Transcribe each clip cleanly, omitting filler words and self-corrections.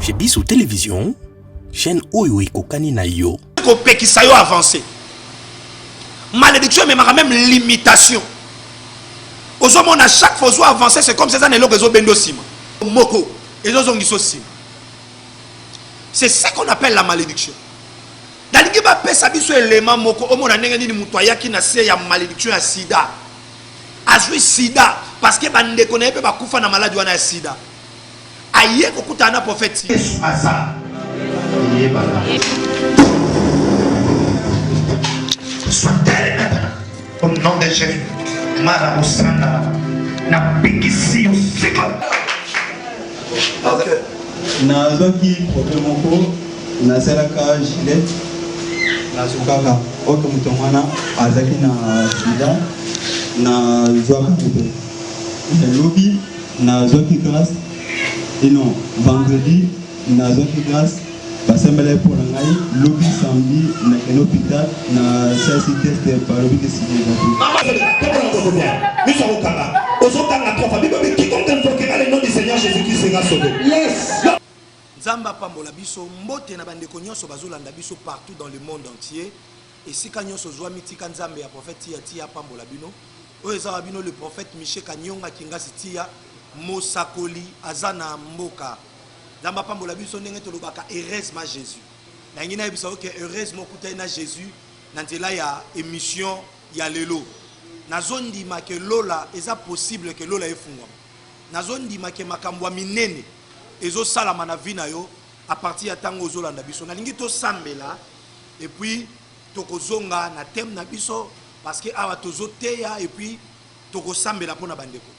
Chez biso télévision, chaîne oyo ekokani na yo. Kopekisa yo avancer. Malédiction ememaka même limitation. Ozomona chaque fois ozo avancer, c'est comme si eza na eloko ezobenda nsima moko ezozongisa nsima. C'est ce qu'on appelle la malédiction. Nalingi bapesa biso elema moko omona ndenge nini moto ayaki na se ya malédiction ya sida, azwi sida parce que bandeko na ye mpe bakufa na maladi wana ya sida. Aye kokutana na prophète. Yesu aza eyebana. Sois tel maintenant. Au nom de Jésus. Mara Osana. Napekisi yo sika. Nazwaki problème moko, nasalaka gilette, nazokaka oke moto wana azalaki na sida, nazwaka moto. Lobi nazwaki grâce et non, vendredi nazwaki grâce, basambelaki mpo na ngai. Lobi samedi nakende hôpital, nasalisi test, balobi ke sida eza te. Miso akokanga, ozokanga trois fois. Bible: quiconque invoquera le nom du Seigneur Jésus-Christ sera sauvé. Yes. Nzambe apambola biso. Mbote na bandeko nyonso bazolanda biso partout dans le monde entier, esika nyonso ozwami. Tika Nzambe ya prophète Tia Tia apambola bino. Oyo eza wa bino, le prophète Michel Kanyonga Kingasi Tia, mosakoli aza na mboka. Nzambe apambola biso. Ndenge tolobaka, heureusement Jésus. Nalingi nayebisa yo ke heureusement okutani na Jésus na nzela ya émission ya lelo. Nazondima ke lola eza possible, ke lola efungwama. Nazondima ke makambo ya minene ezosalama na vie na yo à partir ya ntango ozolanda biso. Nalingi tosambela et puis tokozonga na thème na biso, parce que awa tozoteya et puis tokosambela mpona bandeko.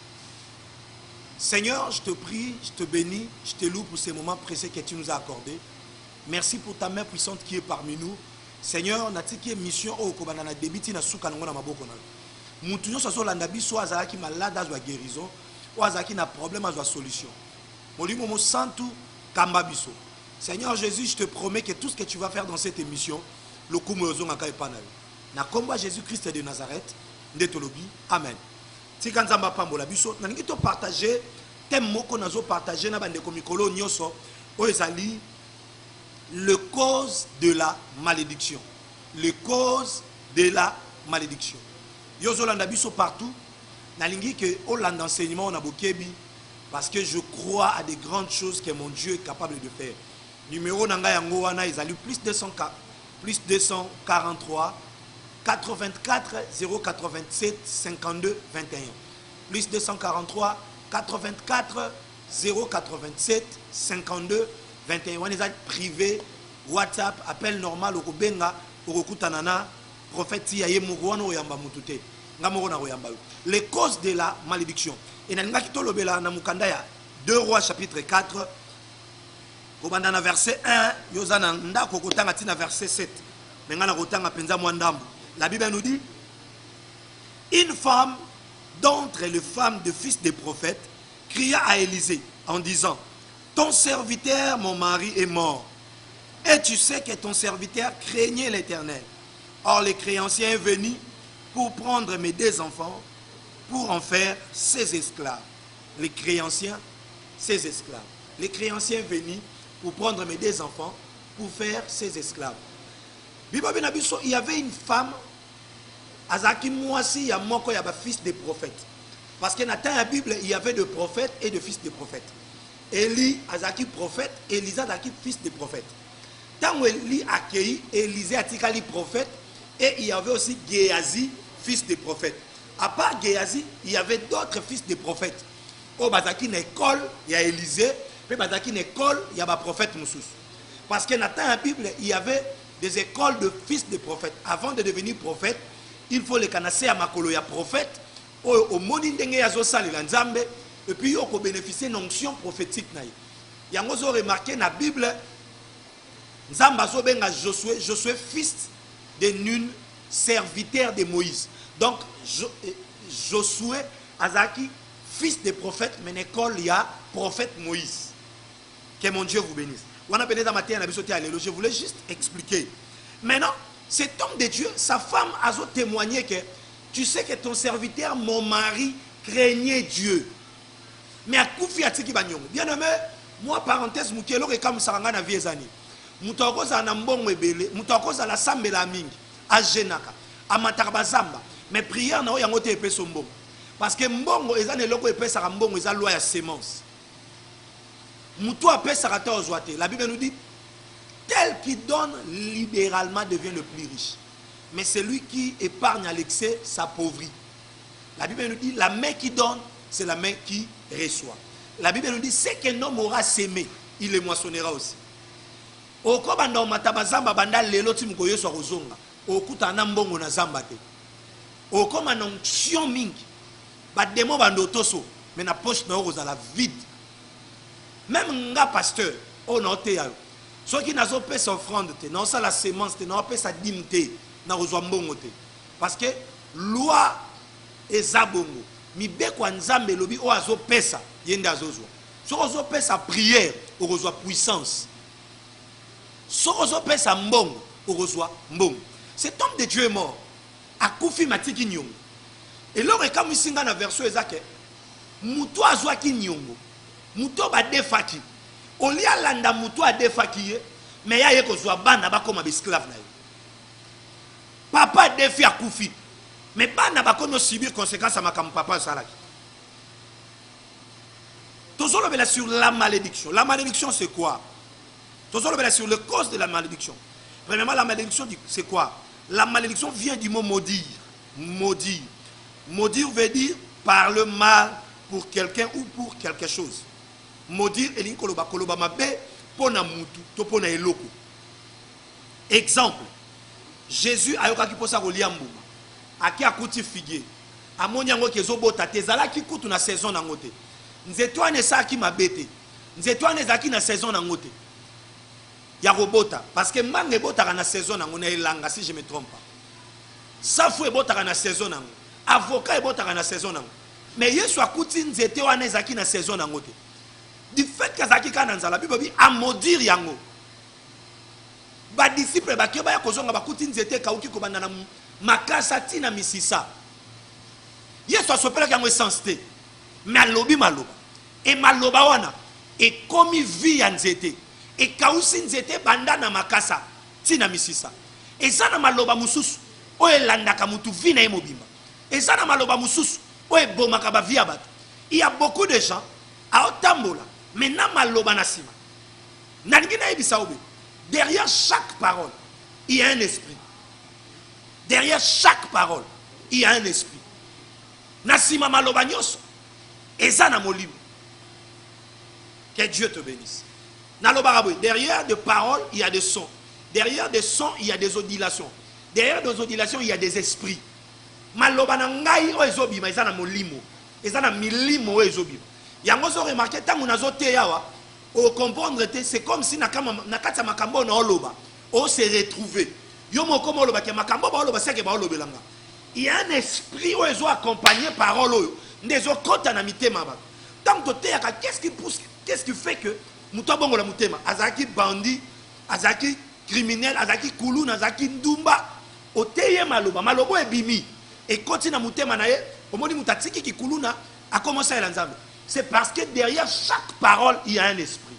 Seigneur, je te prie, je te bénis, je te loue pour ces moments précieux que tu nous as accordés. Merci pour ta main puissante qui est parmi nous. Seigneur, natiki émission oyo kobanda na début ti na suka nango na maboko na yo. Mutu nyonso azolanda biso, azalaki malade azwa guérison, oyo azalaki na problème azwa solution. Molimo Mosantu, kamba biso. Seigneur Jésus, je te promets que tout ce que tu vas faire dans cette émission, lokumu ozongaka epa na yo. Na kombo ya Jésus Christ de Nazareth nde tolobi, amen. Tika Nzambe apambola biso. Nalingi topartage thème moko, nazopartage na bandeko mikolo nyonso, oyo ezali le cause de la malédiction. Le cause de la malédiction. Yo ozolanda biso partout, nalingi ke olanda enseignement na bokebi, parce que je crois à des grandes choses que mon Dieu est capable de faire. Numéro na ngai yango wana ezali plus 200, plus 243 84 087 52 21, plus 243 84 087 52 21. Wana eza privé WhatsApp, appel normal. Okobenga, okokutana na prophète ya ye moko wana, oyamba mutu te, nga moko na koyamba yo. Les causes de la malédiction. E nalingaki tolobela na mokanda ya 2 Rois chapitre 4, kobanda na verset 1. Yo oza na ndako, okotanga ntina verset 7, me ngai na kotanga mpenza mwa ndambo. La Bible nous dit: une femme d'entre les femmes de fils des prophètes cria à Élisée en disant: ton serviteur, mon mari, est mort, et tu sais que ton serviteur craignait l'Éternel. Or le créancier est venu pour prendre mes deux enfants pour en faire ses esclaves. Les créanciers, ses esclaves. Les créanciers est venu pour prendre mes deux enfants pour faire ses esclaves. Bible na biso, il y avait une femme, azalaki mwasi ya moko ya bafils des prophètes, parce que na temps ya Bible, il y avait des prophètes et des fils des prophètes. Eli azalaki prophète, Élisée azalaki fils de prophète. Ntango Eli akei, Élisée atikali prophète, et il y avait aussi Géasi, fils de prophète. À part Géasi, il y avait d'autres fils de prophètes oyo bazalaki na école ya Élisée mpe bazalaki na école ya baprophète mosusu, parce que na temps ya Bible, il y avait des écoles de fils de prophètes. Avant de devenir prophète, il faut leka na se ya makolo ya prophète oyo omoni ndenge azosalela Nzambe, et puis yo okobénéficie na onction prophétique na ye. Yango ozoremarquer na Bible, Nzambe azobenga Josué, Josué fils de Nun, serviteur de Moïse. Donc Josué azalaki fils de prophète, mais na école ya prophète Moïse. Que mon Dieu vous bénisse. Wana pene eza mateya na biso te ya lelo, je voulais juste expliquer. Maintenant, cet homme de Dieu, sa femme azo témoigner que tu sais que ton serviteur, mon mari, craignait Dieu, mais akufi, atiki baniongo. Bien aimé, Mwa parenthèse moke, eloko ekamwisaka ngai na vie eza nini? Moto akozala na mbongo ebele, moto akozala asambelaka mingi, ajeunaka, amataka ba zamba, mais prière na yo yango te epesi yo mbongo. Parce que mbongo eza na eloko epesaka mbongo, eza loi ya semence. Moto apesaka te ozwa te. La Bible nous dit, tel qui donne libéralement devient le plus riche. Mais celui qui épargne à l'excès s'appauvrit. La Bible nous dit, la main qui donne, c'est la main qui reçoit. La Bible nous dit, ce qu'un homme aura semé, il le moissonnera aussi. Okobanda omata bazamba banda lelo ti mokolo Yesu akozonga, okutana na mbongo na zamba te. Okoma na onction mingi, ba demons banda otoso, mais na poche na yo kozala vide. Meme nga pasteur oyo naoteya yo, soki nazopesa offrande te, naosala semence te, naopesa dime te, nakozwa mbongo te. Parce que loi eza bongo, mibeko ya Nzambe elobi oyo azopesa ye nde azozwa. Soki ozopesa prière okozwa puissance, soki ozopesa mbongo okozwa mbongo. Cet homme de Dieu est mort, akufi mais atiki niongo. Eloko ekamwisi nga na version eza ke mutu azwaki niongo, mutu oyo badefaki, au lieu alanda mutu adefaki ye, mais ye aye kozwa bana bakoma ba esclave na ye. Papa adefi akufi mais bana bakomi o subir consequence ya makambo papa asalaki. Tozolobela sur la malédiction. La malédiction c'est quoi? Tozolobela sur les causes de la malédiction. Premièrement, la malédiction c'est quoi? La malédiction vient du mot maudire. Maudire. Maudire veut dire parler mal pour quelqu'un ou pour quelque chose. Maudire elingi koloba koloba mabe pona mutu to pona eloko. Exemple, Jesus ayokaki posa kolia mbuma, ake akuti figuier, amoni yango ke ezobota te, ezalaki kutu na saison nango te. Nzete wana esalaki mabe te, nzete wana ezalaki na saison nango te ya kobota, parce que manga ebotaka na saison nango na elanga, si je me trompe pas. Safu ebotaka na saison nango, avocat ebotaka na saison nango. Mais Yesu akuti nzete wana ezalaki na saison nango te. Du fait que azalaki kaka na nzala, Bible elobi a maudire yango. Ba disciples bake baya kozonga bakuti nzete ekauki kobanda na makasa ti na misisa. Yesu asopelaki yango essence te, mais alobi maloba. Et maloba wana ekomi vie ya nzete. Ekausi nzete banda na makasa ti na misisa. Eza na maloba mosusu oyo elandaka mutu vie na ye mobimba. Eza na maloba mosusu oyo ebomaka ba vie ya bato. Il ya beaucoup de gens aotambola mais na maloba na sima. Nalingi nayebisa yo boye, derrière chaque parole il ya un esprit, derrière chaque parole il ya un esprit, na sima maloba nyoso eza na molimo. Que Dieu te benisse. Nalobaka boye, derrière des paroles il ya des sons, derrière des sons il ya des odilations, derrière des odilations il ya des esprits. Maloba na ngai oyo ezobima eza na molimo, eza na milimo oyo ezobima. Yango ozo remarquer tango nazoteya awa, O comprendre te, c'est comme si na kati ya makambo oyo naoloba, o se retrouver. Yo moko okoma oloba ke makambo oyo baoloba seke baolobela nga. Il y a un esprit oyo ezo accompagner parole oyo nde ezo kota na mitema ya bato. Tango toteyaka, qu'est-ce qui pousse, qu'est-ce qui fait que moto abongola motema? Azalaki bandit, azalaki criminel, azalaki kuluna, azalaki ndumba. Oteyi ye maloba, maloba oyo ebimi, ekoti na motema na ye, omoni moto atiki kikuluna, akoma osalela Nzambe. C'est parce que derrière chaque parole il y a un esprit.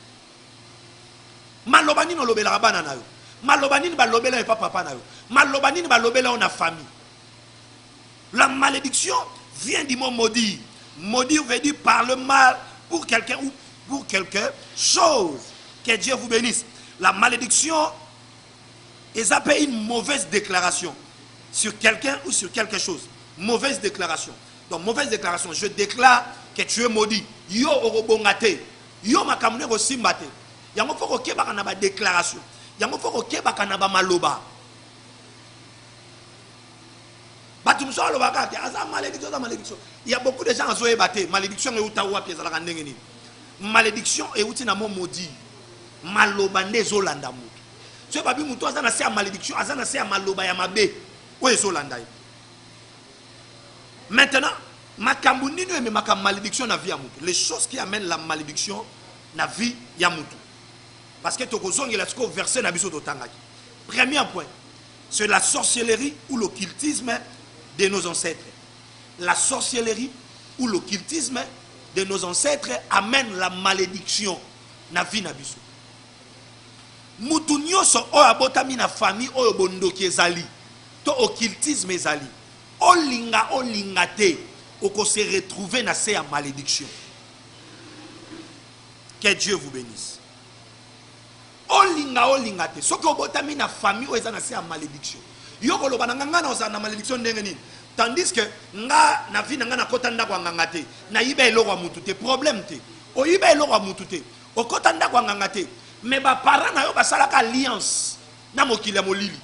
Maloba nini olobelaka bana na yo? Maloba nini balobela yo epa papa na yo? Maloba nini balobela yo na famille? La malédiction vient du mot maudire. Maudire veut dire parler mal pour quelqu'un ou pour quelque chose. Que Dieu vous bénisse. La malédiction eza pe une mauvaise déclaration sur quelqu'un ou sur quelque chose. Mauvaise déclaration. Donc mauvaise déclaration, je déclare que tu es maudit. Yo okobonga te. Yo makambo nde ekosimba te. Yango faut kokebaka na ba déclaration. Yango faut kokebaka na ba maloba. Bato mosusu alobaka te aza malédiction, aza malédiction. Il y a beaucoup de gens azoyeba te malédiction euta wapi, ezalaka ndenge nini. Malédiction euti na mot maudit. Maloba nde ezolanda moto. Soki babi moto aza na se ya malédiction, aza na se ya maloba ya mabe oyo ezolanda ye. Maintenant, makambo nini oyo ememaka malédiction na vie ya moto? Les choses qui amènent la malédiction na vie ya moto. Parce que tokozongela sikoyo verset na biso totangaki. Premier point, c'est la sorcellerie ou l'occultisme de nos ancêtres. La sorcellerie ou l'occultisme de nos ancêtres amène la malédiction. na vie na biso. Mutu nyoso oyo abotami na famille oyo bondoki ezali to occultisme ezali, olinga olinga te, oko se retrouver na se ya malediction. Que Dieu vous benisse. Olinga olinga te, soki obotami na famille oyo eza na se ya malediction, yo koloba na nga, nga na ozala na malediction ndenge nini? Tandis que nga na vie na nga nakota ndako ya nganga te, nayiba eloko ya mutu te, problème te. Oyiba eloko ya mutu te, okota ndako ya nganga te, mais ba parents na yo basalaka alliance na mokili ya molili.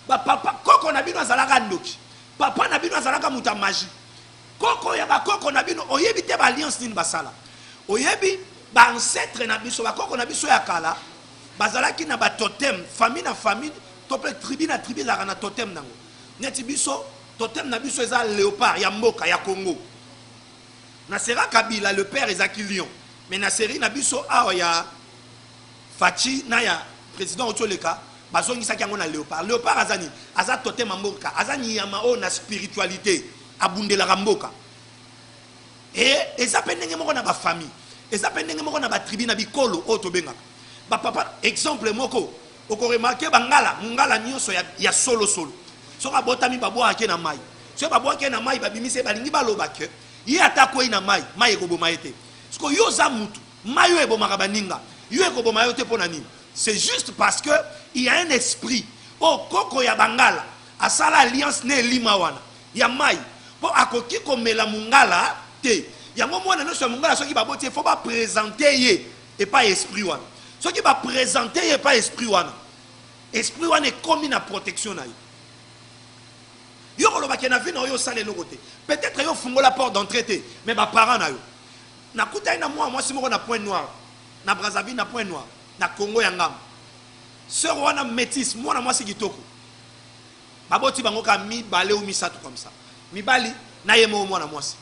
Ba papa, koko na bino azalaka ndoki, papa na bino azalaka mutu ya magie, koko ya ba koko na bino oyebi te ba alliance nini basala. Oyebi ba ancetres na biso, ba koko na biso ya kala bazalaki na ba totem, famille na famille to pe tribu na tribu ezalaka na totem nango. Neti biso totem na biso eza leopard ya mboka ya Congo. Na sera Kabila le père ezalaki lion, mais na serie na biso awa ya Fatshi na ya president oti oleka bazongisaki yango na leopard. Leopard aza nini? Aza totem ya mboka, aza nyama oyo na spiritualite abundelaka mboka. Et eza pe ndenge moko na ba famille, eza pe ndenge moko na ba tribu, na bikolo oyo tobengaka ba papa. Exemple moko oko remarquer bangala, mungala nionso ya, ya solo solo soki abotami babwakaka ye na mayi. Soki babwaki ye na mayi babimisi ye, balingi baloba que ye ata akweyi na mayi, mayi ekoboma ye te. Sikoyo yo oza mutu, mayi oyo ebomaka baninga, yo ekoboma yo te pona nini? C'est juste parce que il ya un esprit oyo koko ya bangala asala alliance na elima wana ya mayi po akoki komela mungala te. Yango mwana nionso ya mungala soki baboti ye faut ba presenter ye epai ya esprit wana. Soki ba presenter ye epai ya esprit wana, esprit wana ekomi na protection na ye. Yo koloba ke na vie na yo osala eloko te, peut-etre yo ofungola porte d'entree te, mais ba parents na yo. Nakutani na mwana mwasi moko na Pointe Noire, na Brazzaville na Pointe Noire, na Congo ya ngambo. Sœur wana metisse, mwana mwasi kitoko. Baboti bango kaka mibale ou misato comme ça. Mibali na ye moko mwana mwasi.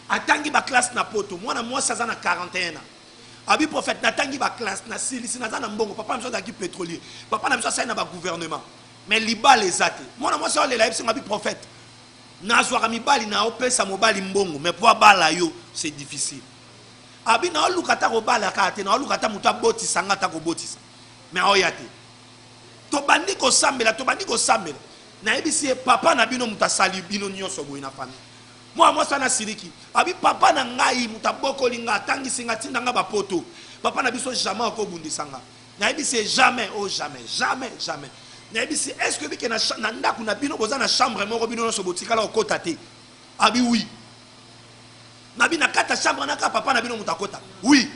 Atangi ba classe na poto, mwana mwasi aza na 41 ans. Abi prophète, natangi ba classe, nasilisi, naza na mbongo, papa na biso azalaki petrolier. Papa na biso asali na ba gouvernement. Mais libala eza te. Mwana mwasi aolela ayebisi nga abi prophète, nazwaka mibali na opesa mobali mbongo mais po abala yo c'est difficile. Abi naoluka ata kobala kaka te, naoluka ata moto abotisa nga ata kobotisa. Mais aoya te. Tobandi kosambela, tobandi kosambela. Nayebisi ye papa na bino moto asali bino nyonso boye na famille. Mwana mwasi wana asiliki. Abi papa na ngai moto abokoli nga, atangisi nga, atinda nga ba poto. Papa na biso jamais akobundisa nga. Nayebisi ye jamais, oh jamais, jamais, jamais. Nayebisi ye est-ce que oyebi ke na, na ndako na bino boza na chambre moko bino nyonso botikala kokota te? Abi oui. Nabi na kati ya chambre wana kaka papa na bino moto akota? Oui.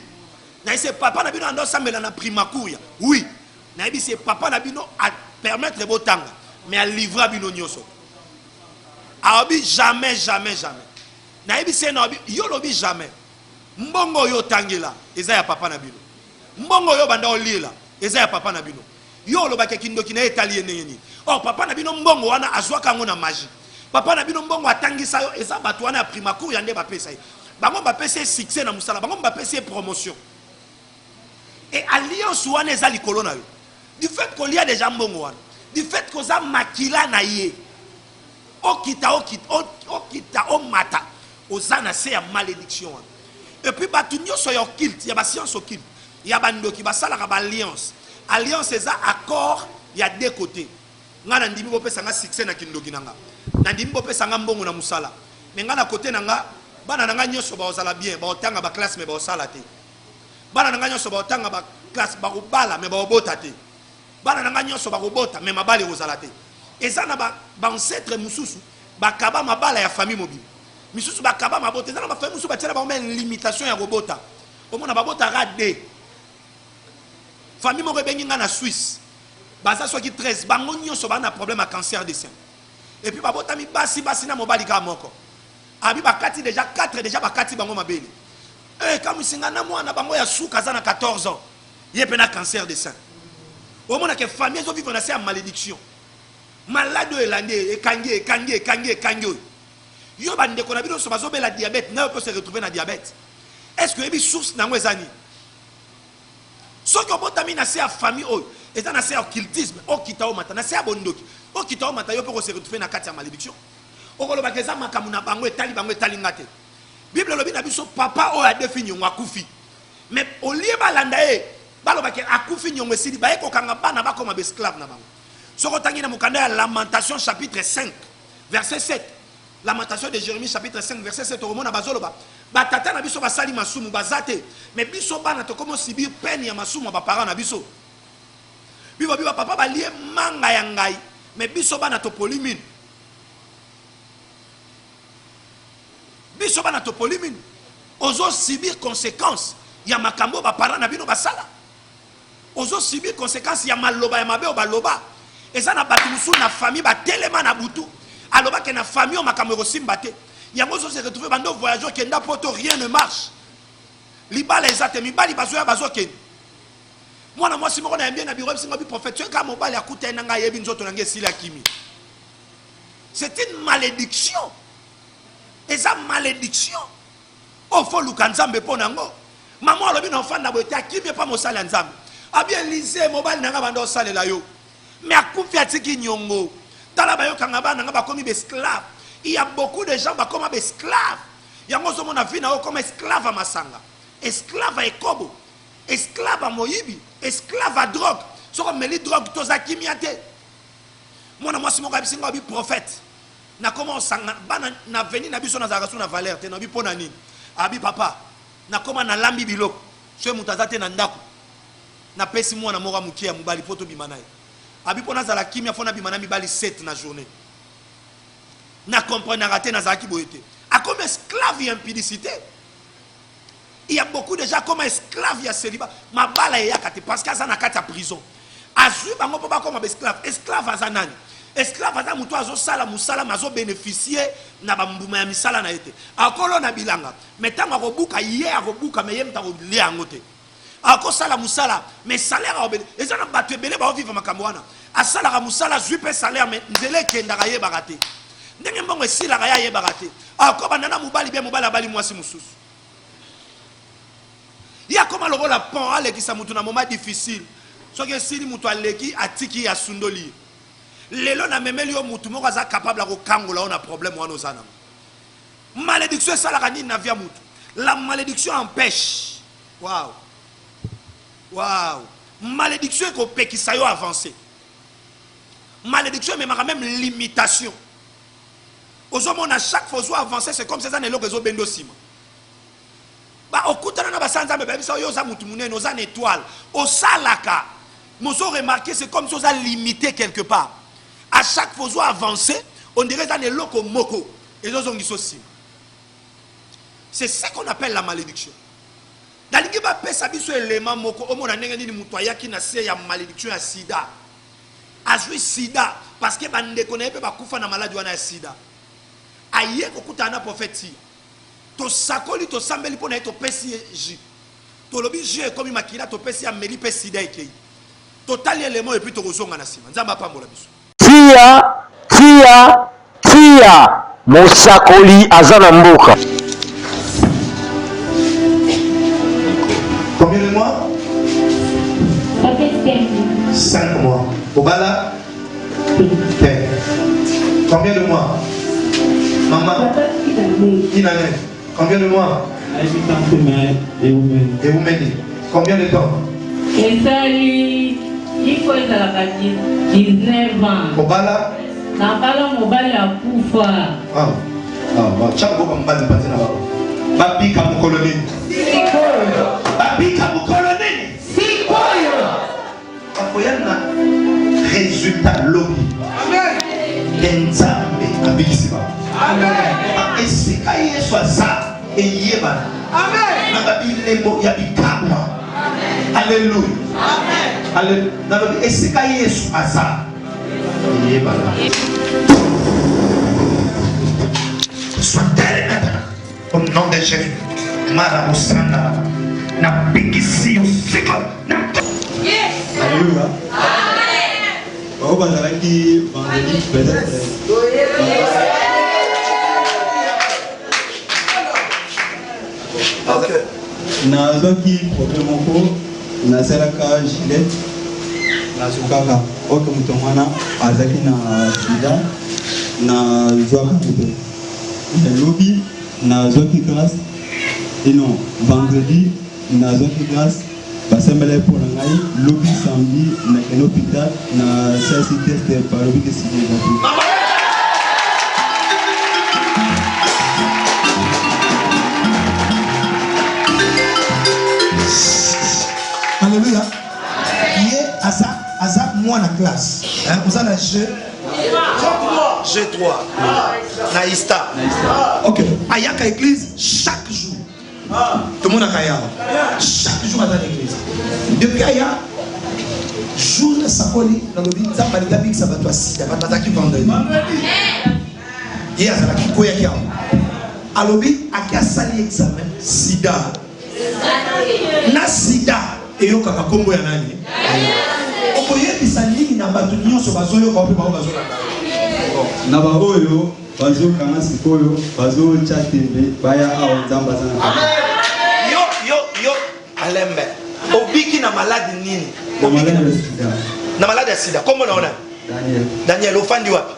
Nayebisi ye papa na bino ando asambela na primakuria? Oui. Nayebisi ye papa na bino a permettre botanga mais a livra bino nyonso. Alobi jamais, jamais, jamais. Nayebisi ye na yo olobi jamais. Mbongo oyo otangela eza ya papa na bino. Mbongo oyo obanda oliela eza ya papa na bino. Yo olobaka kindoki na ye etali ye ndenge nini? Or papa na bino mbongo wana azwaka yango na magie. Papa na bino mbongo atangisa yo eza batu wana ya primakuria nde bapesa ye. Bango bapesi ye succès na musala, bango bapesi ye promotion. Et alliance wana eza likolo na yo. Du fait kolia dejà mbongo wana, du fait koza makila na ye, okita okita okita omata, oza na se ya malediction wana. Et puis batu nioso ya occulte, ya ba science occulte, ya ba ndoki basalaka ba alliance. Alliance eza accord ya deux cotes. Nga na ndimi bopesa nga succès na kindoki na nga. Na ndimi bopesa nga mbongo na musala. Mais nga na cote na nga, bana na nga nioso bakozala bien, bakotanga ba classe mais bakosala te. Bana na nga nionso bakotanga ba classe, bakobala mais bakobota te. Bana na nga nionso bakobota mais mabala ekozala te. Eza na ba ancetres mususu bakaba mabala ya famille mobimba. Misusu bakaba mabota. Eza na ba famille mususu batiela bango meme limitation ya kobota. Omona babotaka kaka deux. Famille moko ebengi nga na Suisse. Baza soki 13, bango nionso baza na problème ya cancer de sein. Et puis babotami basi basi na mobali kaka moko. Abi bakati dejà 4 dejà bakati bango mabele. Eh ekamwisi nga na mwana bango ya suka aza na 14 ans ye pe na cancer de sein. Omona ke famille ezo vivre na se ya malediction. Malade oyo elandi ye ekangi ye ekangi ye ekangi ye ekangi oyo. Yo ba ndeko na bino nionso bazo bela diabète nayo pe ose retrouver na diabète. Est ce que oyebi source na yango eza nini? Soki obotami na se ya famille oyo eza na se ya occultisme, okita omata na se ya bondoki, okita omata yo pe oko se retrouver na kati ya malediction. Okoloba ke eza makambo na bango etali bango etali nga te. Bible elobi na biso papa oyo adefi niongo akufi. Mais au lieu balanda ye, baloba ke akufi nyongo esili, baye kokanga bana bakoma ba esclave na bango. Soki otangi na mokanda ya Lamentation chapitre 5 verset 7, Lamentation de Jeremie chapitre 5 verset 7, okomona bazoloba ba tata na biso basali masumu baza te, mais biso bana tokomi osibir peine ya masumu ya ba parents na biso. Bibo biba papa balie manga ya ngai, mais biso bana topoli minu. Biso bana topoli minu. Ozo subir consequence ya makambo ba parents na bino basala. Ozo subir consequence ya maloba ya mabe oyo baloba. Eza na batu mosusu na famille batelema na butu aloba ke na famille oyo makambo ekosimba te. Yango ozo se retrouver banda o voyage okenda poto rien ne marche. Libala eza te, mibali bazoya bazokende. Mwana mwasi moko nayambi ye na bureau ayebisi nga bi prophète soki kaka mobali akutani na nga ayebi nzoto na nga esili akimi. C'est une malédiction. Eza malédiction. Oyo faut luka Nzambe mpo na yango. Maman alobi na ofanda boye te akimi epa mosali ya Nzambe. Abi Elise mobali na nga banda osalela yo. Mais akufi atiki nyongo. Tala bayokanga bana nga bakomi ba esclave. Il y a beaucoup de gens bakoma ba esclave. Yango ozomona vie na yo okoma esclave ya masanga, esclave ya ekobo, esclave ya moyibi, esclave ya drogue. Soki omeli drogue te oza kimia te. Mwana mwasi moko ayebisi nga abi prophète nakoma osanga bana na avenue na biso nazalaka su na valeur te. Nabi pona nini? Abi papa nakoma nalambi biloko soki moto aza te na ndako napesi mwana moko ya moke ya mobali mpo tobima na ye. Abi mpo nazala kimia fo nabima na mibali 7 na journée. Na comprenaka te nazalaki boye te. Akomi esclave ya impudicité. Il y a beaucoup de gens comme esclave ya celibat. Mabala eyaka te parce que aza na kati ya prison. Azui bango po bakoma ba esclave. Esclave aza nani? Esclave aza mutu azo sala musala mais azo beneficier na ba mbuma ya misala na ye te. Akolona bilanga mais tango akobuka ye akobuka mais ye mutu akolia yango te. Akosala musala mais salaire akobene. Eza na batu ebele bao vivre makambo wana. Asalaka musala azui pe salaire mais nzela ekendaka ayebaka te. Ndenge mbongo esilaka ye ayebaka te. Akobanda na mobali bien mobali abali mwasi mususu. Ye akoma lokola pont alekisa mutu na moment difficile. Soki esili mutu aleki atiki ye asundoli ye. Lelo na memeli yo mutu moko aza capable ya kokangola yo na problème wana oza nango. Malediction esalaka nini na vie ya mutu? La malediction empêche. Wow. Wow. Malediction ekopekisa yo avancer. Malediction ememaka meme limitation. Ozomona chaque fois ozo avancer c'est comme si eza na eloko ezobenda osima. Ba okutana na basali Nzambe bayebisa yo oza mutu munene, oza na étoile, osalaka. Mais ozo remarquer c'est comme si oza limité quelque part. À chaque fois ozo avancer, on dirait eza na eloko moko ezozongisa osima. C'est ce qu'on appelle la malédiction. Nalingi bapesa biso elema moko omona ndenge nini moto ayaki na se ya malédiction ya sida. Azwi sida parce que bandeko na ye mpe bakufa na maladi wana ya sida. Aye kokutana na prophète Tia. Tosakoli, tosambeli mpo na ye, topesi ye jus. Tolobi jus ekomi makila, topesi ye ameli mpe sida ekei. Totali elema oyo epuis tokozonga na nsima. Nzambe apambola biso. Tia tia tia mosakoli aza na mboka. Combien de mois? Ça fait 5 mois. 5 mois. Obala? Te. Combien de mois? Maman? Une année. Combien de mois? Eumeli. Combien de temps? Esali iko ezalaka 19 ans. Obala? Nabala mobali akufa. Ah. Ah, tya maboko mobali mpanzi na bango. Babika mokolo nini? Sikoyo. Babika mokolo nini? Sikoyo. Bakoya na resultat lobi. Ke Nzambe abikisi bango. Esika Yesu aza eyebana na babilembo ya bikamwa. Alléluia. Alléluia. Nalobi esika Yesu aza eyebana. Sois tel maintenant. Au nom de Jésus. Mara Osana. Napekisi yo sika. Alléluia. Bango bazalaki vendredi peut-être. Nazwaki problème moko nasalaka gilette nazokaka oke moto wana azalaki na sida nazwaka moto lobi nazwaki classe et non vendredi. nazwaki grace, basambelaki mpo na ngai. Lobi samedi nakende hôpital, nasalisi test, balobi ke sida eza te. Alléluia. Ye aza aza mwana classe. Hein, oza na jeu G3 na Ista. Ok. Ayaka église chaque jour. Tomonaka ya chaque jour aza na église. Depuis aya jour nasakoli nalobi Nzambe alingi abikisa bato ya sida bato bazalaki vendredi ye azalaki kweyaki awa alobi ake asali examen sida na sida eyokaka nkombo ya nani okoyebisa nini na bato nyonso bazoyoka mpe bango bazolanda na baoyo bazokanga sikoyo bazotya tembe baya awa nzambe aza na yo yo yo alembe obiki na maladi nini na maladi ya sida na maladi ya sida nkombo na yo nani Daniel. Daniel ofandi wapi?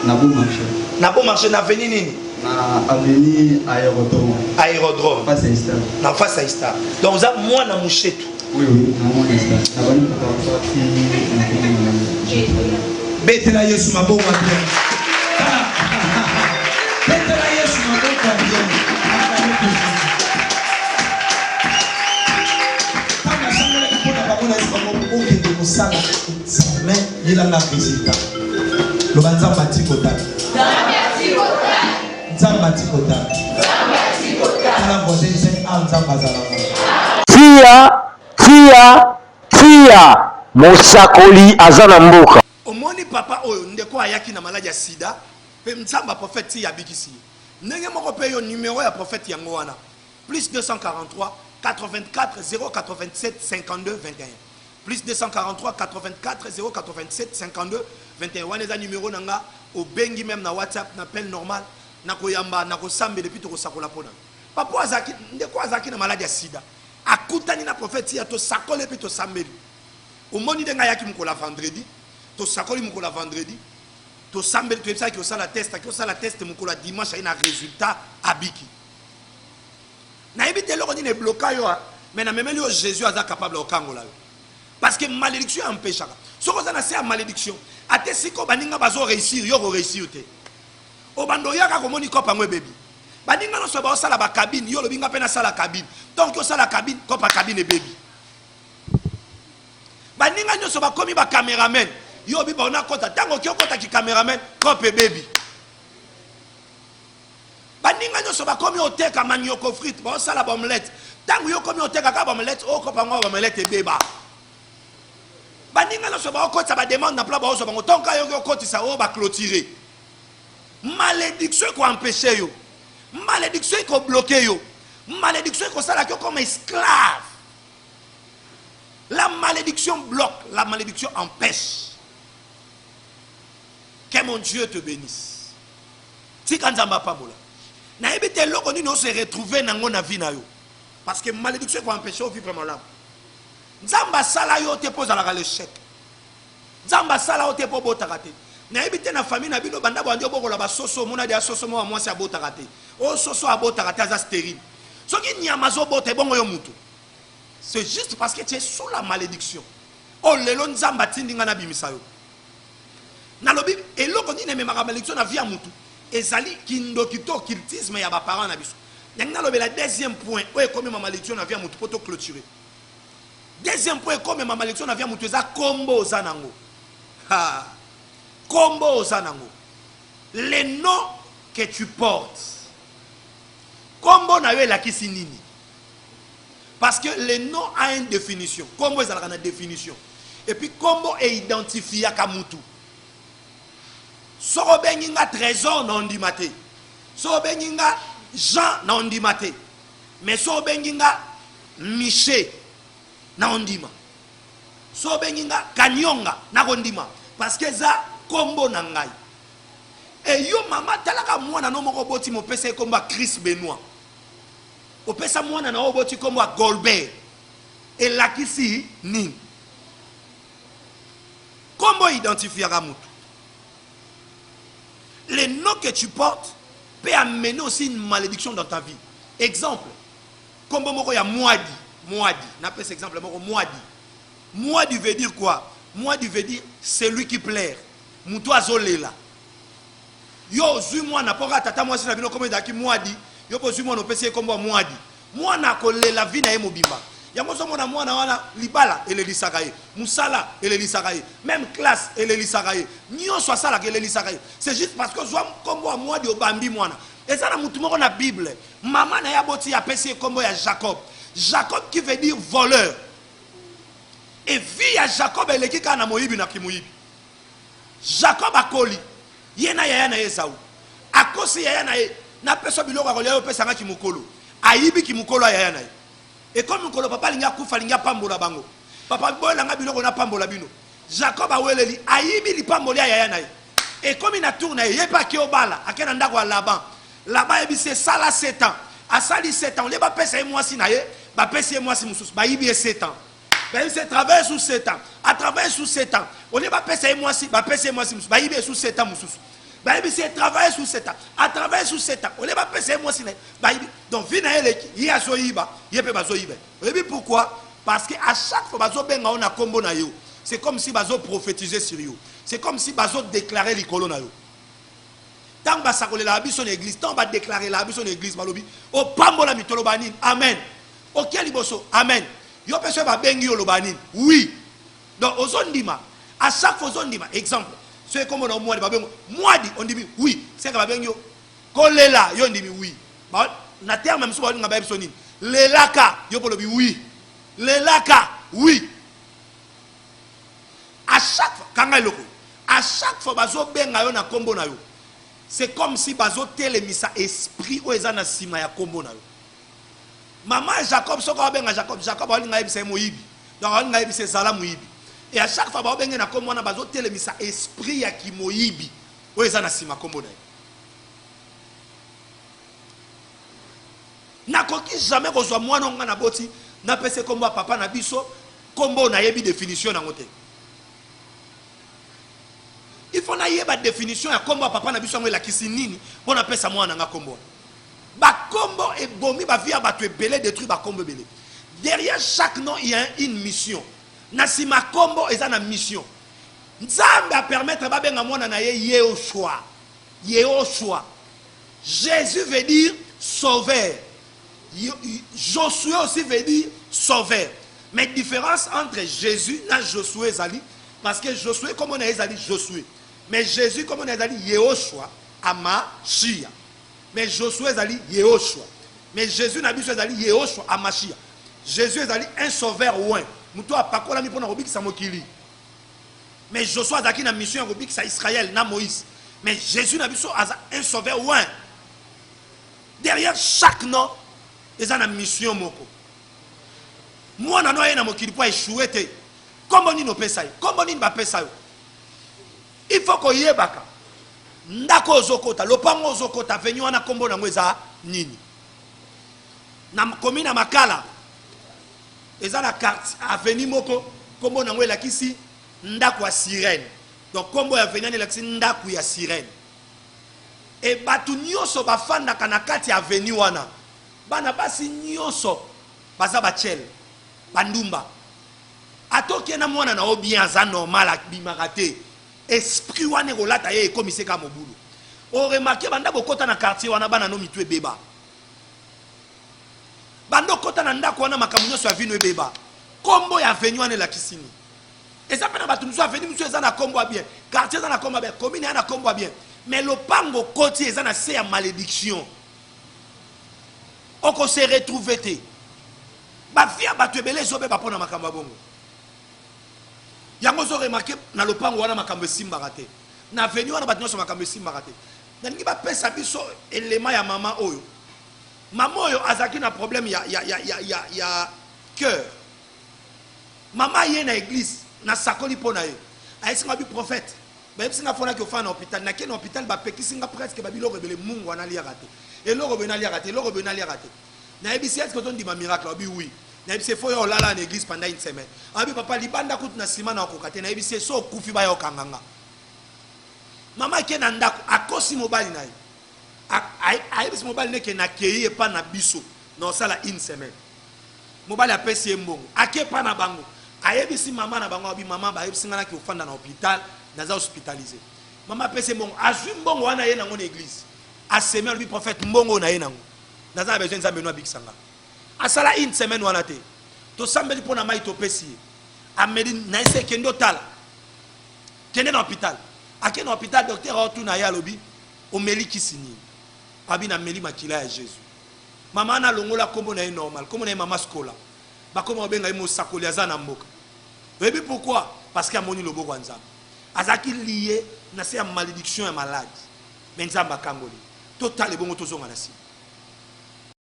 Na Bon Marché. Na Bon Marché na avenue nini? Na avenue Aérodrome. Aérodrome. Face à Istar. Na face à Istar. Donc oza mwana mushetu. Oui oui, na mwana Istar. Na bani préparatoire ti na komi na Betela Yesu maboko ya bien. Betela Yesu maboko ya bien. Ntango nasambelaki mpo na bango nayesi bango okende kosala examen yelanga resultat loba nzambe ati kotala nzambe ati kotala tala voisin se a nzambe azalaka Tia tia tia mosakoli aza na mboka. Omoni papa oyo ndeko ayaki na maladi ya sida pe nzambe ya prophète tia abikisi ye ndenge moko pe yo numero ya prophète yango wana plus 243 84 087 52 21 Plus 243 84 087 52 21 wana eza numero na nga obengi meme na whatsapp na appel normal nakoyamba nakosambela epuis tokosakola pona papa azalaki ndeko azalaki na maladi ya sida akutani na prophète ya tosakoli epuis tosambeli omoni ndenge ayaki mokolo ya vendredi tosakoli mokolo ya vendredi tosambeli toyebisaki osala test aki osala test mokolo ya dimanche aye na résultat abiki Nayebi te eloko nini ebloka yo mais namemeli yo Jesus aza capable ya kokangola yo. Parce que malédiction empêchaka. Soki oza na se ya malédiction, ata esika oyo baninga bazo réussir, yo oko réussir te. Obanda oya kaka omoni cope yango ebebi. Baninga nyonso baosala ba cabine, yo olobi nga mpe nasala cabine. Tant que osala cabine, cope ya cabine ebebi. Baninga nyonso bakomi ba cameraman, yo obi bao nakota, tango oki okota ki cameraman, cope ebebi. Baninga nionso bakomi oteka manioko frite baosala ba omelette tango yo okomi oteka kaka ba omelette okopa ngo ba omelette ebeba baninga nionso baokotisa ba demande na plat baozwa bango tonka yo okotisa oyo ba clôturer malédiction eko empêcher yo malédiction eko bloquer yo malédiction ekosalaki yo comme esclave la malédiction bloque la malédiction empêche que mon Dieu te bénisse Tika Nzambe apambola. Nayebi te eloko nini o se retrouver nango na vie na yo. Parce que malédiction eko empêcher o vivre malamu. Nzambe asala yo te po ozalaka l'échec. Nzambe asala yo te po obotaka te. Nayebi te na famille na bino banda bwandi obokola ba soso omona deja soso moko ya mwasi abotaka te. Oyo soso abotaka te aza sterile. Soki nyama azobota ebongo yo mutu. C'est juste parce que tu es sous la malédiction. Oyo lelo Nzambe atindi nga nabimisa yo. Nalobi eloko nini ememaka malediction na vie ya mutu ezali kindoki to occultisme ya ba parents na biso. Nalingi nalobela deuxième point oyo ekomema malediction na vie ya mutu po to cloturer. Deuxième point ekomema malediction na vie ya mutu eza kombo oza nango. Ha! Kombo oza nango. Le nom que tu portes. Kombo na yo elakisi nini? Parce que le nom a une definition. Kombo ezalaka na definition. Et puis kombo e identifiaka mutu. Soki obengi nga Trésor na ondima te. Soki obengi nga Jean na ondima te. Mais soki obengi nga Miche na ondima. Soki obengi nga Kanyonga na kondima parce que eza kombo na ngai. Et yo mama talaka mwana no moko oboti mopesa ye kombo ya Chris Benoit. Opesa mwana na yo oboti kombo ya Golbert elakisi nini? Kombo identifiaka mutu. Le nom que tu portes peut amener aussi une malédiction dans ta vie. Exemple, kombo moko ya Mwadi. Mwadi, napesa exemple moko, Mwadi. Mwadi veut dire quoi? Mwadi veut dire celui qui pleure. Mutu azolela. Yo ozwi mwana mpo kaka tata mwasi na bino kombo ezalaki Mwadi, yo mpe ozwi mwana opesi ye kombo ya Mwadi. Mwana akolela vie na ye mobimba. Yango ozomona mwana wana libala elelisaka ye, musala elelisaka ye, meme classe elelisaka ye, nionso asalaka elelisaka ye. C'est juste parce que ozwa kombo ya Mwadi obambi mwana. Eza na mutu moko na bible, mama na ye aboti ye apesi ye kombo ya Jacob. Jacob qui veut dire voleur. Et vie ya Jacob eleki kaka na moyibi na kimoyibi. Jacob akoli, ye na yaya na ye Esaü. Akosi yaya na ye, Napesa yo biloko ya kolia, yo opesa ngai kimokolo. Ayibi kimokolo ya yaya na ye. Ekomi mokolo papa alingi akufa, alingi apambola bango. Papa, boyela ngai biloko napambola bino. Jacob aweleli, ayibi lipamboli ya yaya na ye. Ekomi na tour na ye, ye pe ake obala, ake na ndako ya Laban. Laban ayebisi ye, sala sept ans. Asali sept ans, au lieu bapesa ye mwasi na ye, bapesi ye mwasi mosusu, bayibi ye sept ans. Bayebisi ye travaille sous sept ans. A travaille sous sept ans. Au lieu bapesa ye mwasi, bapesi ye mwasi mosusu, bayibi ye sous sept ans mosusu. Bayebisi ye travaille sous sept ans. A travaille sous sept ans. Au lieu bapesa ye mwasi na ye, bayibi. Donc vie na ye eleki, ye azoyiba, ye pe bazoyiba ye. Oyebi pourquoi? Parce que à chaque fois bazobenga yo na kombo na yo, c'est comme si bazo prophétiser sur yo. C'est comme si bazo déclarer likolo na yo. Tango basakolelaka biso na eglise, tango ba declarelaka biso na eglise, balobi opambolami, toloba nini? Amen. Oke liboso, amen. Yo pe soki babengi yo oloba nini? Oui. Donc ozo ndima, à chaque fois ozo ndima. Exemple, soki kombo na yo Mwadi, babengi yo Mwadi, ondimi oui. Seke babengi yo kolela, yo ondimi oui. Ba, na terme mosusu balinga bayebi biso nini? Lelaka, yo pe olobi oui. Lelaka, oui. À chaque fois, kanga eloko. À chaque fois bazo benga yo na kombo na yo. C'est comme si bazo telemisa esprit oyo eza na sima ya kombo na yo. Maman ya Jacob soki abenga Jacob, Jacob alinga ayebisa ye moyibi. Donc alinga ayebisa ye zala moyibi. Et à chaque fois bao benge na kombo wana bazo telemisa esprit ya kimoyibi oyo eza na sima kombo na ye. Nakoki jamais kozwa mwana oyo nga naboti napesa ye kombo ya papa na biso, kombo oyo nayebi definition nango te. Il faut nayeba definition ya kombo ya papa na biso yango elakisi nini mpo napesa mwana na nga kombo wana. Ba kombo ebomi ba vie ya batu ebele, detruit ba kombo ebele. Derrière chaque nom il y a une mission. Na sima kombo eza na mission. Nzambe a permettre ba benga mwana na ye Yehoshua. Yehoshua. Jesus veut dire sauveur. Josué aussi veut dire sauveur. Mais différence entre Jesus na Josué ezali parce que Josué kombo na ye ezali Josué. Mais Jesus kombo na ye ezali Yehoshua Amashia. Mais Josue ezali Yehoshua. Mais Jesus na biso ezali Yehoshua Amashia. Jesus ezali un sauveur oint, moto oyo apakolami mpo na kobikisa mokili. Mais Josue azalaki na mission ya kobikisa Israël na Moïse. Mais Jesus na biso aza un sauveur oint. Derrière chaque nom eza na mission moko. Mwana no aye na mokili mpo a echouer te. Kombo nini opesa ye? Kombo nini bapesa yo? Il faut koyebaka ndako oyo ozokota, lopango oyo ozokota, avenue wana kombo nango eza nini? Na commune ya Makala eza na quartier avenue moko kombo nango elakisi ndako ya sirène. Donc kombo ya avenue wana elakisi ndako ya sirène. Et batu nyoso bafandaka na kati ya avenue wana, bana basi nyoso baza ba tshele, ba ndumba. Ata okie na mwana na yo bien aza normal abimaka te esprit wana ekolata ye ekomisa ye kaka mobulu. O remarquer banda bokota na quartier wana bana no mitu ebeba. Banda okota na ndako wana makambo nyonso ya vie no ebeba. Kombo ya avenue wana elakisi nini? Eza pe na batu mosusu avenue mosusu eza na kombo ya bien, quartier eza na kombo ya bien, commune eza na kombo ya bien mais lopango okoti eza na se ya malediction. Oko se retrouver te. Ba vie ya batu ebele ezo beba pona makambo ya bongo. Yango ozo remarquer na lopango wana makambo esimbaka te. Na avenue wana batu nionso makambo esimbaka te. Nalingi ba pesa biso element ya maman oyo. Maman oyo azalaki na problème ya ya ya ya ya ya cœur. Maman aye na eglise na sakoli pona ye. Ayebisi nga bi prophète bayebisi nga faut nake ofanda na hopital. Nake na hopital bapekisi nga presque ba biloko ebele mungwa naliaka te. Eloko boye naliaka te, eloko boye naliaka te. Nayebisi ye est ce que ozo ndima miracle? Alobi oui. Nayebisi ye faut oya olala na eglise pendant une semaine. Alobi papa libanda kutu na ciment nakokoka te. Nayebisi ye soki okufi baya kokanga nga. Mama ake na ndaku akosi mobali na ye. Ayebisi mobali ne ke nakeyi epa na biso na osala une semaine. Mobali apesi ye mbongo, ake epa na bango, ayebisi mama na bango, alobi mama bayebisi nga nake ofanda na hopital, naza hospitalise. Mama apesi ye mbongo, azwi mbongo wana aye nango na eglise, asemi alobi prophète mbongo oyo naye nango naza na besoin Nzambe no abikisa nga. Asala une semaine wana te, tosambeli mpo na mayi topesi ye, ameli na ye se kende otala, kende na hopital. Ake na hopital, docteur aotuna ye alobi omeli kisi nini? Abi nameli makila ya Jesus. Mama wana alongola kombo na ye normal, kombo na ye mama Scola. Bakoma kobenga ye mosakoli aza na mboka. Oyebi pourquoi? Parce que amoni loboko ya Nzambe. Azalaki lie na se ya malediction ya malade. Mais Nzambe akangoli ye. Totala ebongo tozonga na sima.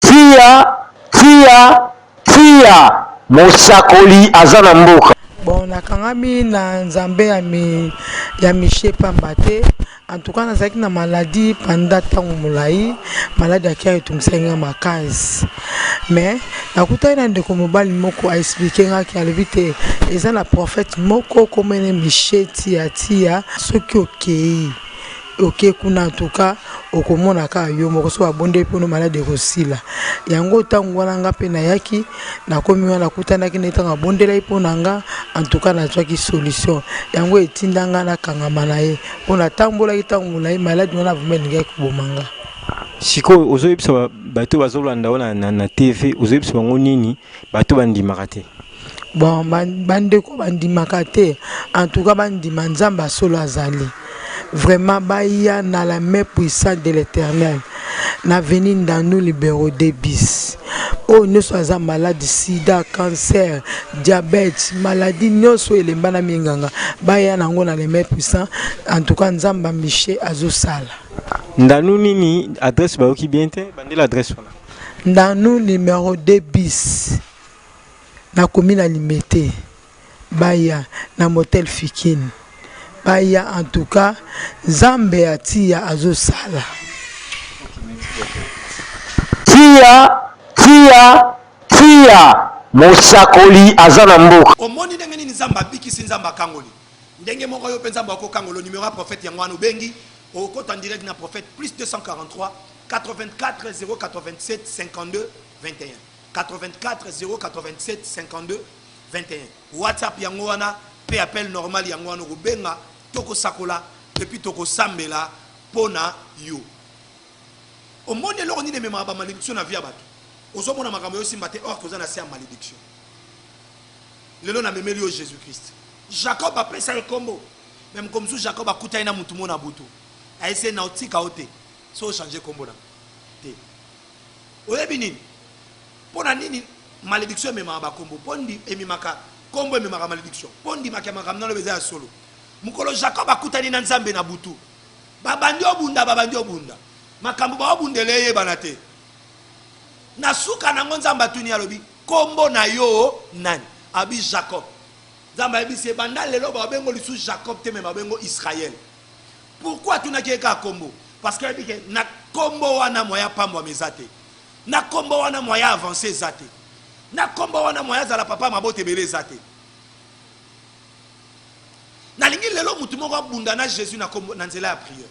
Tia tia tia mosakoli aza na mboka. Bon nakangami na nzambe ya mi ya miche pamba te en tout cas nazalaki na maladie pendant ntango molai maladi ya cœur etungisaki nga makasi mais nakutaki na ndeko mobali moko aexplike ngaki alobi te eza na prophète moko komene miche tia tia soki okei oke kuna en tout cas okomona kaka yo moko soki babondeli mpono maladi ekosila yango ntango wana nga mpe nayaki nakomi wana nakutanaki na ye ntango abondelaki mpo na nga en tout cas nazwaki solution yango etinda nga nakangama na ye mpo natambolaki ntango molai maladi wana vraimen elingaki koboma nga. Sikoyo ozoyebisa bato bazolanda yo na, na, na TV ozoyebisa bango nini bato bandimaka te? Bon bandeko bandimaka te en tout cas bandima Nzambe ya solo azali vraiment baya na la main puissante de l'Eternel na avenue Ndanu libero 2 bis oyo nyonso aza malade sida cancer diabète maladie nyonso elemba na minganga baya na yango na le main puissant en tout cas Nzambe ya Miche azosala. Ndanu nini adresse bayoki bien te bandela adresse wana. Ndanu numero 2 bis. Nakomi na limete baya na motel fikin baya en tout cas nzambe ya tia azosala. Tia tia tia mosakoli aza na mboka. Omoni ndenge nini Nzambe abikisi, Nzambe akangoli. Ndenge moko yo pe Nzambe akokangolo. Numero ya prophète yango wana obengi, okokota en direct na prophète plus 243 84 087 52 21. 84 087 52 21 WhatsApp yango wana pe appel normal yango wana okobenga tokosakola epuis tokosambela pona yo. Omoni eloko nini ememaka ba malediction na vie ya bato? Ozomona makambo ezosimba te or que oza na se ya malediction. Lelo namemeli yo Jesus Christ. Jacob apesa ye kombo mais mokolo mosusu Jacob akutani na mutu moko na butu ayebisi ye naotika yo te soki o changer kombo na te. Oyebi nini? Mpo na nini malediction ememaka ba kombo? Mpo ndi ememaka kombo ememaka malediction. Mpo ndimaka ya makambo naloba eza ya solo. Mokolo Jacob akutani na Nzambe na butu, babandi obunda, babandi obunda. Makambo baobundela eyebana te. Na suka nango Nzambe atuni ye alobi, kombo na yo nani? Alobi Jacob. Nzambe ayebisi ye banda lelo baobengo lisusu Jacob te mais baobengo Israël. Pourquoi atunaki ye kaka kombo? Parce que ayebi ke na kombo wana moyen apambwama eza te. Na kombo wana moyen a avancer eza te. Na kombo wana moyen azala papa ya mabota ebele eza te. Nalingi lelo mutu moko abunda na Jesus na kombo na nzela ya prière.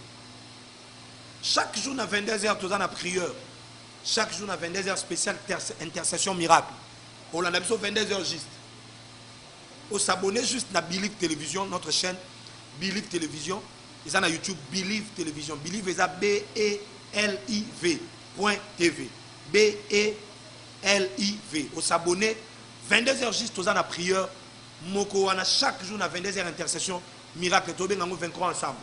Chaque jour na 22 heures toza na prière. Chaque jour na 22 heures spécial intercession miracle. Olanda biso 22 heures juste. O s'abonner juste na Believe Television, notre chaîne Believe Television. Eza na YouTube Believe Television. Believe eza B E L I V point TV. B E L I V. O s'abonner 22 heures juste toza na prière moko wana chaque jour na 22 heures intercession miracle tobenga yango 23 ensemble.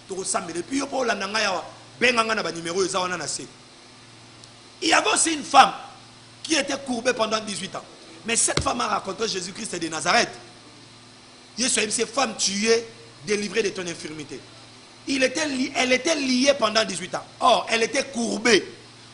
Tokosambela et puis yo po olanda ngai awa benga ngai na ba numéro eza wana na se. Il y avait aussi une femme qui était courbée pendant 18 ans. Mais cette femme a rencontré Jésus-Christ de Nazareth. Yesu ayebisi ye, femme, tu es délivrée de ton infirmité. Il était, elle était liée pendant 18 ans. Or, elle était courbée.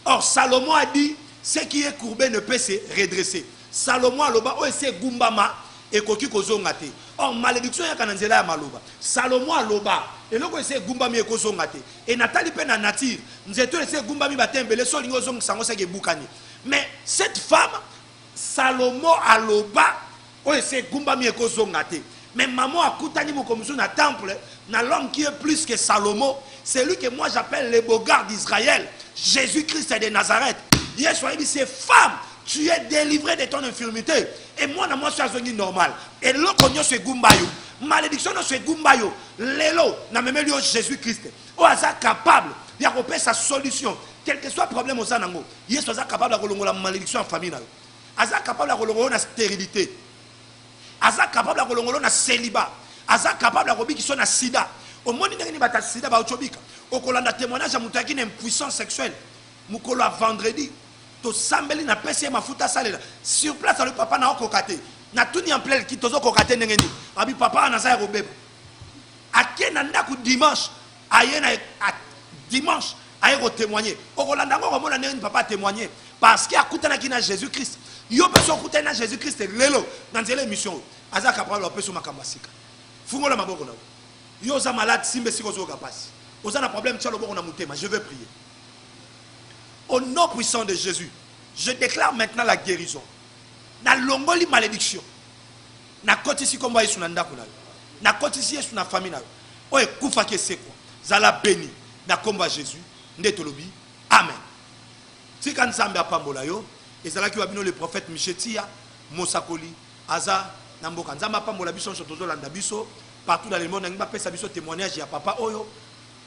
Or, Salomon a dit, ce qui est courbé ne peut se redresser. Salomon aloba, oyo esi egumbama, ekoki kozonga te. Or, malédiction eyaka na nzela ya maloba. Salomon aloba, eloko esi egumbami ekozonga te. Et natali pe na nature, nzete oyo esi egumbami ba temps ebele, soki olingi ozongisa yango seke ebukani. Mais cette femme, Salomon aloba oyo esi egumbami ekozonga te. Mais maman akutani mokolo mosusu na temple na l'homme qui est plus que Salomon, celui que moi j'appelle le beau gars d'Israël, Jesus Christ de Nazareth. Yesu ayebisi ye, femme, Tu es délivré de ton infirmité. Et mwana mwasi azongi normal. Eloko nyonso egumba yo. Malédiction nyonso egumba yo. Lelo namemeli yo Jésus Christ. Oyo aza capable ya kopesa solution. Quel que soit problème oza nango, Yesu aza capable ya kolongola malédiction ya famille na yo. Aza capable ya kolongola yo na stérilité. Aza capable ya kolongola yo na celibat. Aza capable ya kobikisa yo na sida. Omoni ndenge nini bato ya sida bauti obika. Okolanda témoignage ya moto ayaki na impuissance sexuelle mokolo ya vendredi. Tosambeli, napesi ye mafuta asalela. Sur place alobi papa naokoka te. Natuni ampleur ki tozokoka te ndenge nini? Abi papa naza ya kobeba. Ake na ndako dimanche aye na a, dimanche aye ko témoigner. Okolanda yango okomona ndenge nini papa a témoigner parce que akutanaki na Jésus Christ. Yo pe soki okutani na Jésus Christ lelo na nzela émission oyo aza capable ya kopesa yo makambo ya sika. Fungola maboko na yo. Yo oza malade simba esika ozoyoka pasi. Oza na problème tia loboko na motema. Je veux prier. Au nom puissant de Jésus, je déclare maintenant la guérison. Nalongoli malédiction. Nakotisi kombo ya Yesu na ndako na yo. Nakotisi Yesu na famille na yo. Oyo ekufaki esekwa. Zala béni na kombo ya Jésus. Nde tolobi amen. Tika Nzambe apambola yo. Ezalaki wa bino le prophète Michel Tia, mosakoli aza na mboka. Nzambe apambola biso nyonso tozolanda biso partout dans le monde. Nangi bapesa biso témoignage ya papa oyo.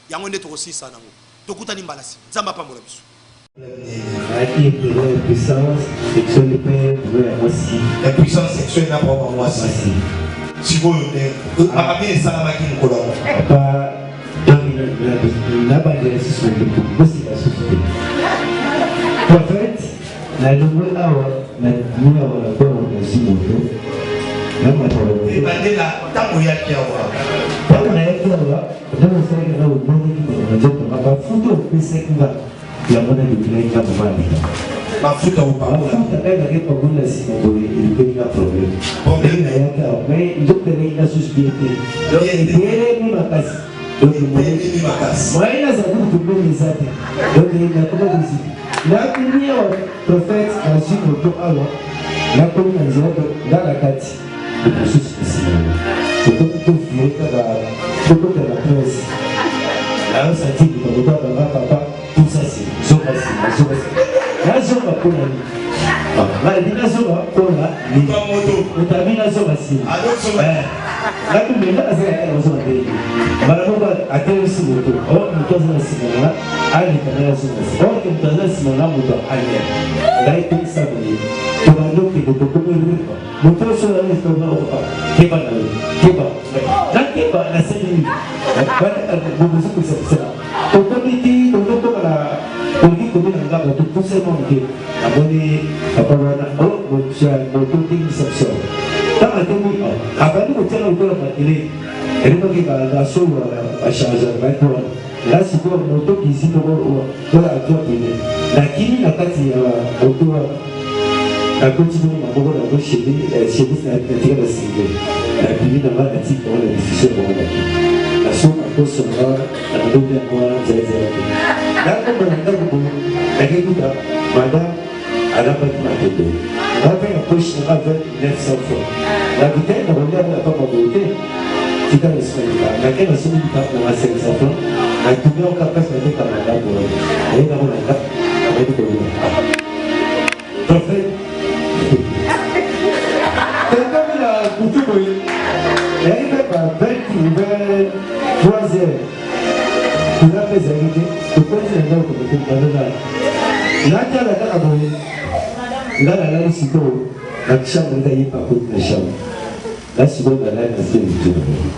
Yango nde tokosilisa nango. Tokutani mbala sima. Nzambe apambola biso. Nazalaki ebele ya impuissance sexuelle mpe boulot ya mwasi. Impuissance sexuelle na problème ya mwasi. Sikoyo nde makambo nini esalamaki mokolo yango? Papa, donc nabandela lisusu na ndeko boseka lisusu te. Prophète, nalongwe awa nabimi awa na ntongo nazwi moto namata na moto. Ebandela ntango oyaki awa. Ntango nayaki awa Ntango osalaki nga omonaki makambo na nzoto nga mafuta opesaki nga yango na lukilaki nga mama alika mafuta opakola mafuta ngai nake pakola na nsima boye elukeli nga problème ndenge nayaki awa mais nzoto eleki nga susu bien te donc etelemi makasi donc moyen nazala kutu pembeni eza te donc nakoma kozika nabimi awa prophète nazwi moto awa nakomi na nzela nga na kati mosusu na nsima na tokomi tovire kaka tokota na presse nayosanti likambo kaka nga papa pusa nsima zonga nsima zonga nsima nazonga mpo na nini ngai nazonga mpo na nini moto abi nazonga nsima nakumela azalaka kaka nazonga ndenge mbala moko atelemisi moto o moto aza na nsima na nga aleka ngai azonga nsima orke moto aza na nsima na nga moto aleka ngai te saboye tobandi okende tokomi Moto oyo soki azali etonga okoka keba na yo keba na keba nasali nini bokozi kosakisaka tokomi ti tokokoma na tolingi komi na ngaba topusai mwa moke namoni papa wana o moto otelisa biso ntango atemi abandi kotianga lokola makele elobaki basolo bachargeaka bayaki wana nga sikoyo moto kisi moko oyo atua pene nakimi na kati ya moto wana nakoti bongo maboko na ngo chemise natika na single nabimi na nga natiki bango na discussion bango naki nasoma poso na nga na bandoki yango wana nzela te nakoma na ndako boye nakekuta madame alambaki matembele nga mpe na poche na nga 900 francs nakuta na kolia na papa boye te tika nasomba lipapa nake nasombi lipapa na nga 500 francs natumi yango kaka place nateka madame wana naye nango na nga nabandi kolia prophète tokomi na butu boye nayaki mpe ba 20 23 heures courant mpe ezalaki te tokoti na ndako tokotobandonala natala kaka boye nga nalali sikoyo na chambre nga ye pakoti na chambre nga sikoyo nalali na se motu na ngai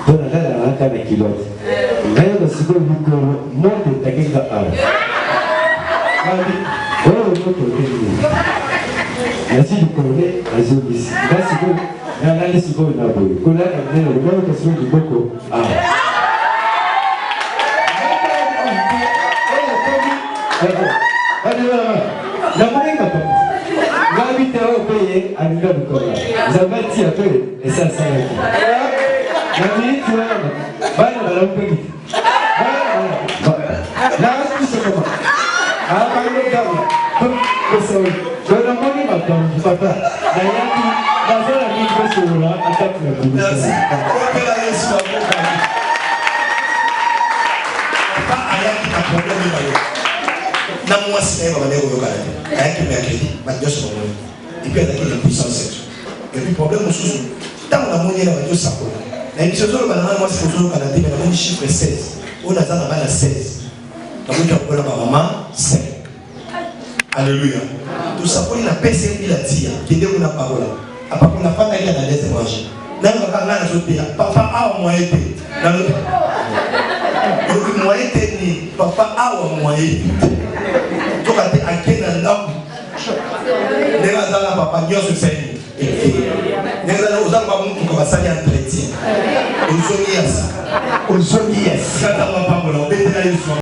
mpo na ngai nalalaka na kilote ngai yoka sikoyo likolo moto etake nga awa abi oyo moto okengi nazwi likolo nde nazongisi nga sikoyo nalali sikoyo na boye kolala ndenge nayoka sikoyo liboko awa Namonaki makambo ngai te oyo mpe ye alinga lukola nzambe atia mpe esasalaki na miniti wana bana balamu mpe naasukisokoma abandokama namoni makambo papa nayaki naza na mingi kosolola ataki na bilisa. Papa ayaki na problème na yo. Na mwasi na ye babandaki koyokana te. Ayaki mercredi, bato nyonso bamoni. Et puis azalaki na impuissance sexuelle. Et puis problème mosusu, ntango namoni ye na bandi osakola, nayebisi ozoloba na ngai mwasi bozoyokana te, mais namoni chiffre 16. Oyo naza na bana 16. Nakoki kobola ba mama 5. Alléluia. Tosakoli na pesi ye mbila tia, kende kuna pakola. Apakola afandaki na deuxième rangée. Nayokaka ngai nazoteya, papa awa moyen te. Nalobi moyen te ni papa awa moyen te. Toka te ake na ndako ndenge aza na papa nyonso esali eke ndenge aza oza na bamutuka basali entretien ozongi ya sika ozongi ya sika ntango apambola obetela yesu.